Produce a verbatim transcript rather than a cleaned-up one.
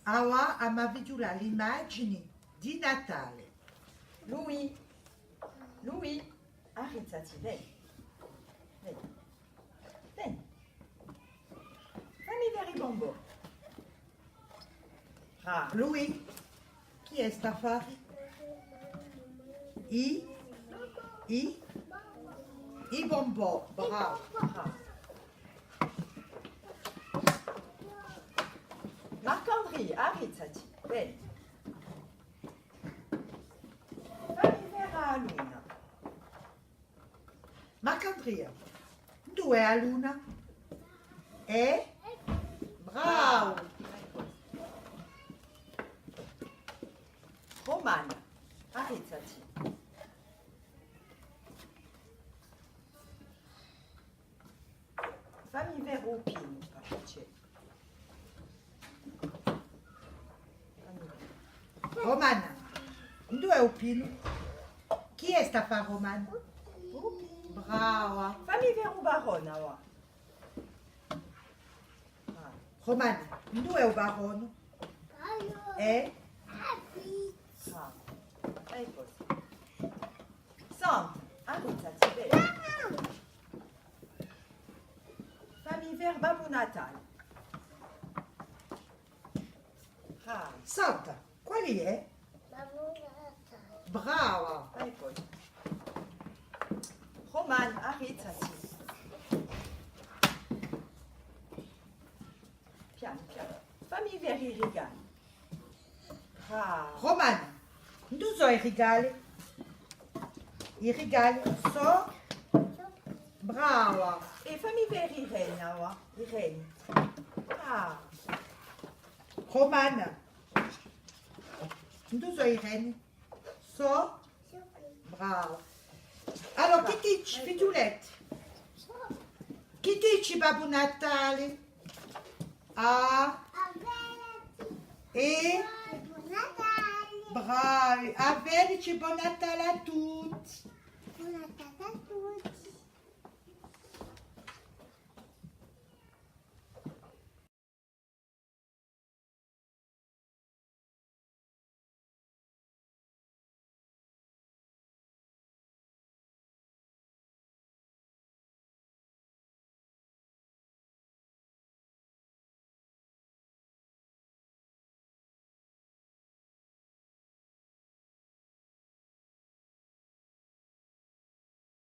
Avà emu à fighjulà l'imagini di Natale. Louis, Louis, arrizzati, veni. Veni. Veni. Fammi veda i bonbons. Ah, Louis, chì hè st'affari? I, i, i bonbons, bravu, bravu. Marcandria, arrizzati, veni. Fammi veda a luna. Marcandria, induve hè a luna? Eh? Bravu! Romana, arrizzati. Fammi veda u pinu, per piacè. Fammi veda. Romana, induve hè u pinu? Chì hè st'affari, Romana? Brava. Fammi veda u barone, avà. Ah. Romana, induve hè u barone? Eh? Ah. Eccu. Santa, arrizzati, veni. Fammi veda Babbu Natale. Ah. Santa, quali hè? Babbu Natale. Brava! Eccu. Romana, arrizzati. Pianu, pianu. Fammi veda i rigali. Ah. Romana, induve sò i rigali? I rigali sò... Brava! È fammi veda i reni, avà. I reni. Ah. Romana, induve sò i reni? Sò? Brava. Allora, chì dici, figliuletti? Chì dici Babbu Natale? Ah. È? Bravi. À vedeci, bon Natale à tutti.